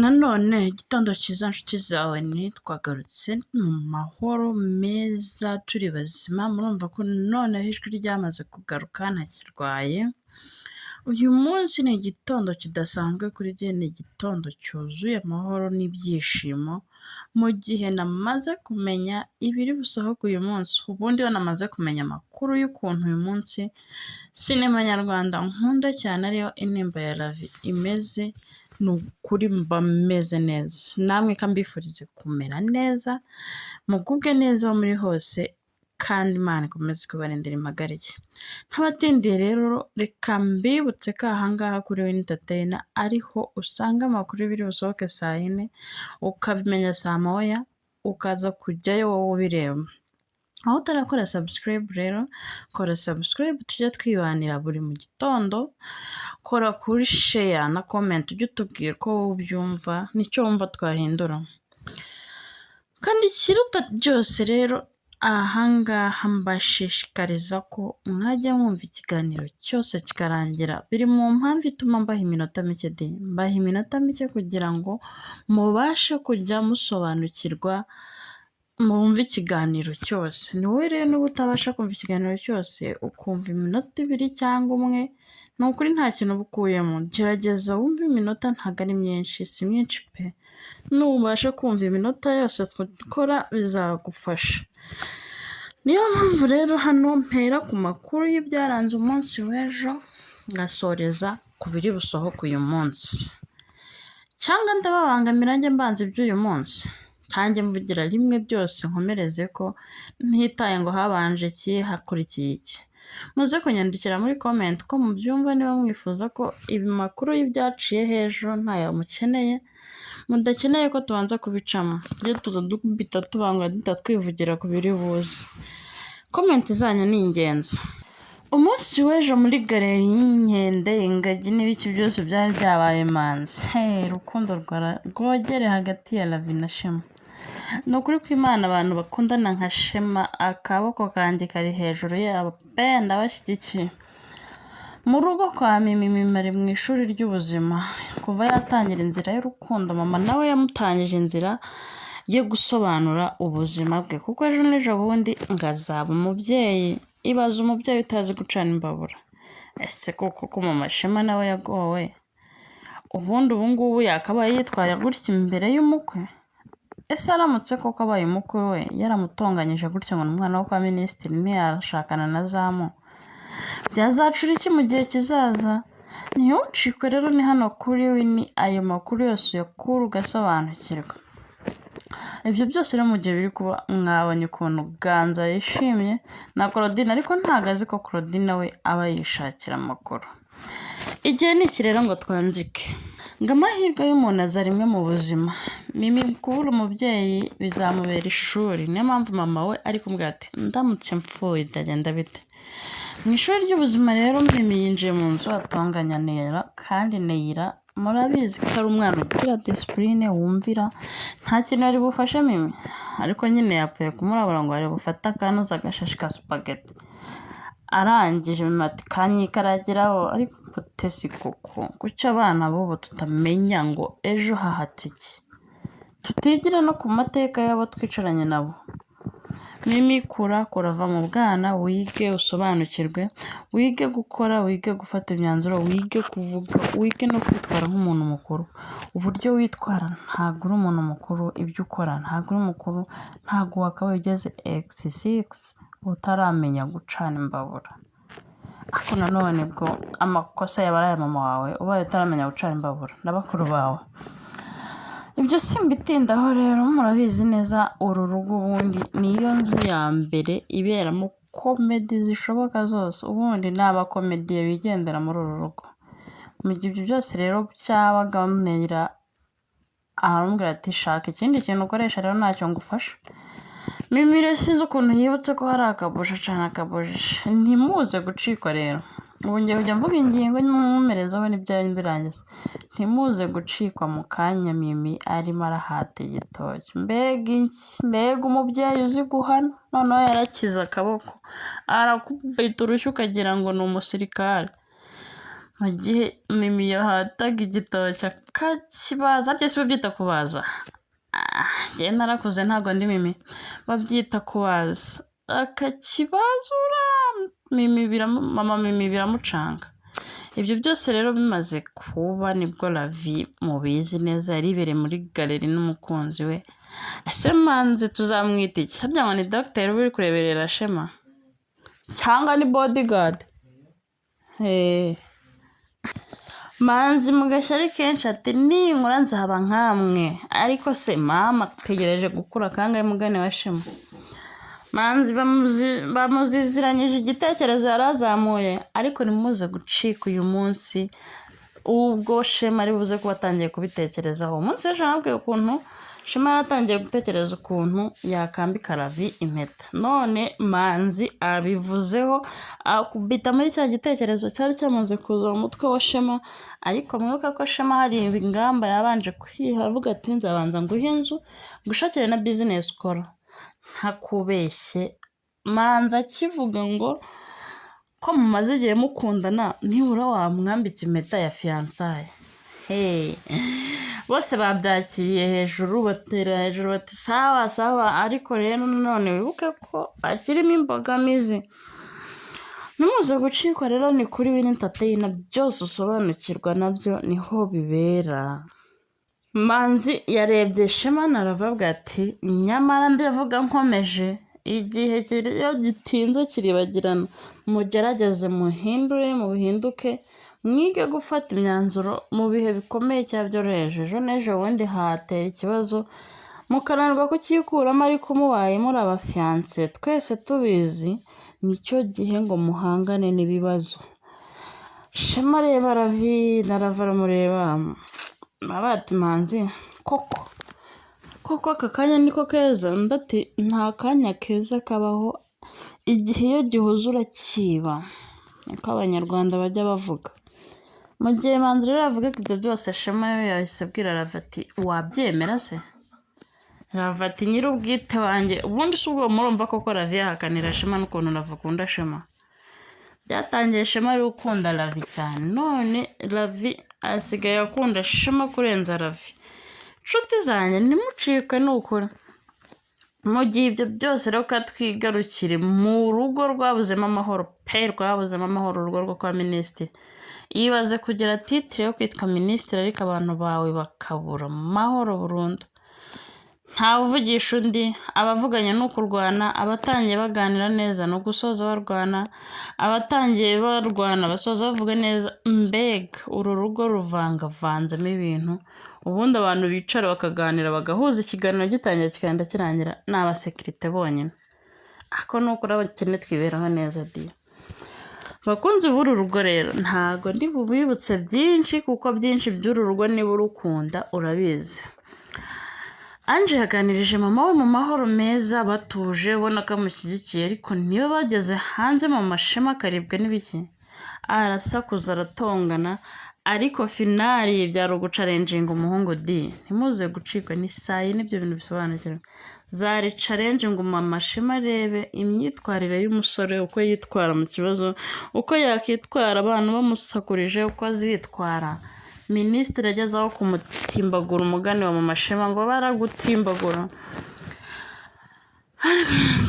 Nanone igitondo cyiza nshuti zawe ni twagarutse mu mahoro meza turi bazima, murumva ko noneho ijwi ryamaze kugaruka ntakirwaye. Uyu munsi ni igitondo kidasanzwe kuri jye, ni igitondo cyuzuye amahoro n'ibyishimo, mu gihe namaze kumenya ibiri busohoke uyu munsi. Ubundi iyo namaze kumenya amakuru y'ukuntu uyu munsi sinema nyarwanda nkunda cyane ariyo Intimba ya Ravi imeze, ni ukuri mba meze neza. Namwe ka mbifurize kumera neza, mugubwe neza aho muri hose kandi Imana ikomeze kubarindira impagarike. Ntabatindiye rero, reka mbibutse ko aha ngaha kuri Win Entertainer ariho usanga amakuru y'ibiri busohoke saa yine, ukabimenya saa moya, ukaza kujyayo wowe ubireba. Aho utarakora subscribe rero, kora subscribe tujye twibanira buri mu gitondo, kora kuri share na comment ujye utubwira uko wowe ubyumva n'icyo wumva twahindura. Kandi ikiruta byose rero, aha ngaha mbashishikariza ko mwajya mwumva ikiganiro cyose kikarangira. Biri mu mpamvu ituma mbaha iminota mike de, mbaha iminota mike kugira ngo mubashe kujya musobanukirwa, mwumve ikiganiro cyose. Ni wowe rero niba utabasha kumva ikiganiro cyose, ukumva iminota ibiri cyangwa umwe, ni ukuri nta kintu uba ukuyemo. Gerageza wumve iminota, ntabwo ari myinshi, si myinshi pe. Nubasha kumva iminota yose dukora bizagufasha. Niyo mpamvu rero hano mpera ku makuru y'ibyaranze umunsi w'ejo, ngasoreza ku biri busohoke uyu munsi. Cyangwa ndababangamira njye mbanza iby'uyu munsi? Nkanjye mvugira rimwe byose nkomereze ko ntitaye ngo habanje iki, hakurikiye iki. Muze kunyandikira muri comment uko mubyumva, niba mwifuza ko ibi makuru y'ibyaciye h'ejo ntayo mukeneye, mudakeneye ko tubanza kubicamo. Tujye tuza dukubita tubangura duhita twivugira ku biri buze. Comment zanyu ni ingenzi. Umunsi w'ejo muri galerie y'inkende, ingagi n'ibiki byose byari byabaye manzi. Hey, urukundo rwogere hagati ya Ravi na Shema. Ni ukuri kw'Imana, abantu bakundana nka Shema, akaboko kanjye kari hejuru yabo pe, ndabashyigikiye. Mu rugo kwa Mimi, Mimi ari mu ishuri ry'ubuzima. Kuva yatangira inzira y'urukundo, mama nawe yamutangije inzira yo gusobanura ubuzima bwe, kuko ejo n'ejo bundi ngo azaba umubyeyi. Ibaze umubyeyi utazi gucana imbabura. Ese koko ko mama Shema nawe yagowe? Ubundi ubu ngubu yakabaye yitwaye gutya imbere y'umukwe? Ese aramutse koko abaye umukwe we yaramutonganyije gutya ngo ni umwana wo kwa minisitiri ntiyashakana na Zamu, byazacura iki mu gihe kizaza? Ntiwucikwe rero, ni hano kuri Wini, ayo makuru yose uyakura ugasobanukirwa. Ibyo byose rero mu gihe biri kuba, mwabonye ukuntu Ganza yishimye na Claudine, ariko ntabwo azi ko Claudine we aba yishakira amakuru. Igihe ni iki rero ngo twanzike. Ngo amahirwe y'umuntu aza rimwe mu buzima. Mimi kubura umubyeyi bizamubera ishuri. Niyo mpamvu mama we ari kumubwira ati: "Ndamutse mpfuye byagenda bite?" Mu ishuri ry'ubuzima rero, Mimi yinjiye mu nzu atonganya Neyira, kandi Neyira murabizi ko ari umwana ugira discipline, wumvira, nta kintu yari bufashe Mimi. Ariko nyine yapfuye kumurabura ngo ari bufate akanuza agashashi ka spaghetti. Arangije Mimi ati: "Kanyikaragiraho." Ariko tesi koko, kuki abana b'ubu tutamenya ngo ejo hahatse iki? Tutigira no ku mateka y'abo twicaranye nabo. Mimi, kura kura, va mu bwana, wige usobanukirwe, wige gukora, wige gufata imyanzuro, wige kuvuga, wige no kwitwara nk'umuntu mukuru. Uburyo witwara ntabwo uri umuntu mukuru, ibyo ukora ntabwo uri mukuru, ntabwo wakabaye ugeze X6 utaramenya gucana imbabura. Ariko nanone bwo amakosa yaba ari aya mama wawe ubaye utaramenya gucana imbabura na bakuru bawe. Ibyo simbitindaho rero, murabizi neza, uru rugo ubundi niyo nzu ya mbere iberamo comedy zishoboka zose. Ubundi ni abakomediye bigendera muri uru rugo. Mu gihe ibyo byose rero byabaga, Neyira aramubwira ati: "Shaka ikindi kintu ukoresha rero, ntacyo ngufasha." Mimi rero sinzi ukuntu yibutse ko hari akabuji, acana akabuji. Ntimuze gucikwa rero. Ubu ngiye kujya mvuga ingingo nkomerezaho n'ibyayo mbirangiza. Ntimuze gucikwa mu kanya Mimi arimo arahata igitoki. Mbega iki! Mbega umubyeyi uzi guhana! Noneho yarakize akaboko, arakubita urushyi ukagira ngo ni umusirikare. Mu gihe Mimi yahataga igitoki akakibaza, harya si babyita kubaza? Ah, njyewe narakuze ntabwo ndi Mimi, babyita kubaza, akakibazura Mimi mama Mimi biramucanga. Ibyo byose rero bimaze kuba nibwo Ravi, mubizi neza, yari ibereye muri galerie n'umukunzi we. Ese Manzi tuzamwita iki? Harya ngo ni dogiteri uba uri kureberera Shema cyangwa ni bodyguard? Hey. Manzi mu gashyari kenshi ati: "Ninkura nzaba nkamwe." Ariko se mama ategereje gukura kangahe mugani wa Shema? Manzi bamuziziranyije igitekerezo yari azamuye, ariko ntimuze gucika uyu munsi ubwo Shema ari buze kuba atangiye kubitekerezaho. Umunsi w'ejo nababwiye ukuntu Shema yaratangiye gutekereza ukuntu yakambika Ravi impeta, none Manzi abivuzeho, akubita muri cya gitekerezo cyari cyamaze kuza mu mutwe wa Shema. Ariko mwibuke ko Shema hari ingamba yabanje kwiha, avuga ati: "Nzabanza nguhe inzu, ngushakire na business ukora." Ntakubeshye, Manzi akivuga ngo ko mumaze igihe mukundana, nibura wamwambitse impeta ya fiançailles. Hey. Bose babyakiriye hejuru, batera hejuru bati: "Sawa sawa." Ariko rero nanone wibuke ko hakirimo imbogamizi. Ntimuze gucikwa rero, ni kuri Win Entertainer, byose usobanukirwa nabyo niho bibera. Manzi yarebye Shema na aravuga ati: "Nyamara ndavuga nkomeje, igihe iyo gitinze kiribagirana. Mugerageze muhindure, muhinduke, mwige gufata imyanzuro mu bihe bikomeye cyangwa byoroheje. Ejo n'ejo bundi hatera ikibazo mukananirwa kucyikuramo, ariko mubaye muri abafiancé twese tubizi, nicyo gihe ngo muhangane n'ibibazo." Shema areba Ravi na Ravi aramureba, ati: "Manzi, koko koko aka kanya niko keza?" Undi ati: "Nta kanya keza kabaho, igihe iyo gihuze urakiba, niko Abanyarwanda bajya bavuga." Mu gihe Manzi rero yavugaga ibyo byose, Shema yo yahise abwira Ravi ati: "Wabyemera se?" Ravi ati: "Nyir'ubwite wanjye." Ubundi si ubwo murumva koko Ravi yahakanira Shema n'ukuntu Ravi akunda Shema? Byatangiye Shema ari gukunda Ravi cyane, none Ravi asigaye akunda Shema kurenza Ravi. Nshuti zanjye, ntimucikwe ni ukuri. Mu gihe ibyo byose rero, twigarukire mu rugo rwabuzemo amahoro pe, rwabuzemo amahoro, urugo rwo kwa minisitiri. Ibaze kugira titre yo kwitwa minisitiri ariko abantu bawe bakabura amahoro burundu. Ntawe uvugisha undi, abavuganye ni ukurwana, abatangiye baganira neza ni ugusoza barwana, abatangiye barwana basoza bavuga neza. Mbega uru rugo ruvangavanzemo ibintu! Ubundi abantu bicara bakaganira bagahuza, ikiganiro gitangira kikagenda kirangira, ni abasekirite bonyine. Ako ni ukuri, abakene twiberaho neza di. Bakunzi b'uru rugo rero, ntago ndi bubibutse byinshi kuko byinshi by'uru rugo niba urukunda urabizi. Ange yaganirije mama we mu mahoro meza, batuje, ubona ko amushyigikiye, ariko niba bageze hanze mama Shema akaribwa n'ibiki, arasakuza, aratongana, ariko finale byari uguchallenginga umuhungu di. Ntimuze gucikwa, ni saa yine ibyo bintu bisobanukirwa. Zari challenge ngo mama Shema arebe imyitwarire y'umusore, uko yitwara mu kibazo, uko yakitwara abantu bamusakurije, uko azitwara. Minisitiri ageze aho kumutimbagura, umugani wa mama Shema ngo baragutimbagura.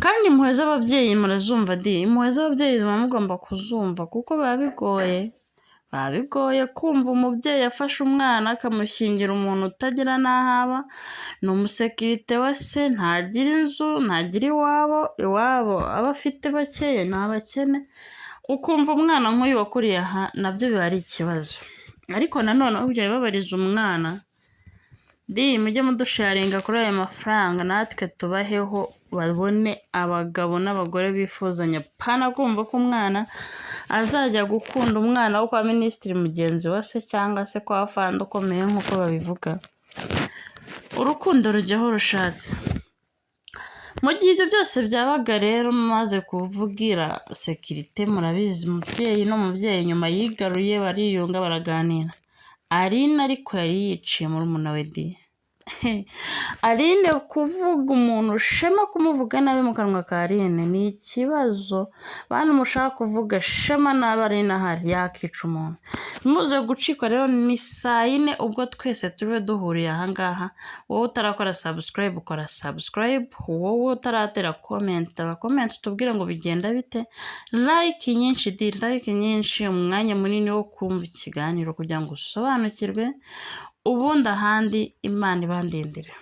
Kandi impuhwe z'ababyeyi murazumva di, impuhwe z'ababyeyi muba mugomba kuzumva kuko biba bigoye kumva umubyeyi afashe umwana akamushyingira umuntu utagira n'aho aba, ni umusekirite wa se, ntagira inzu, ntagira iwabo, iwabo aba afite bakeya ni abakene, ukumva umwana nk'uyu wakuriye aha, nabyo biba ari ikibazo. Ariko nanone aho kujya bibabariza umwana di, mujye mudusharinga kuri ayo mafaranga natwe tubaheho, babone abagabo n'abagore bifuzanya, pana kumva ko umwana azajya gukunda umwana wo kwa minisitiri mugenzi wa se cyangwa se kwa fandi ukomeye nk'uko babivuga. Urukundo rujya aho rushatse. Mu gihe ibyo byose byabaga rero, maze kuvugira sekirite, murabizi umubyeyi n'umubyeyi, nyuma yigaruye, bariyunga, baraganira. Aline ariko yari yiciye murumuna we di. Aline kuvuga umuntu Shema, kumuvuga nabi mu kanwa ka Aline ni ikibazo. Bantu mushaka kuvuga Shema nabi, Aline ahari yakica umuntu. Muze gucikwa rero, ni saa 4 ubwo twese tube duhuriye ahangaha. Wowe utarakora subscribe, ukora subscribe. Wowe utaratera comment, tera comment utubwire ngo bigenda bite. Like nyinshi di, like nyinshi, umwanya munini wo kumva ikiganiro kugira ngo usobanukirwe. Ubundi ahandi Imana ibandindire.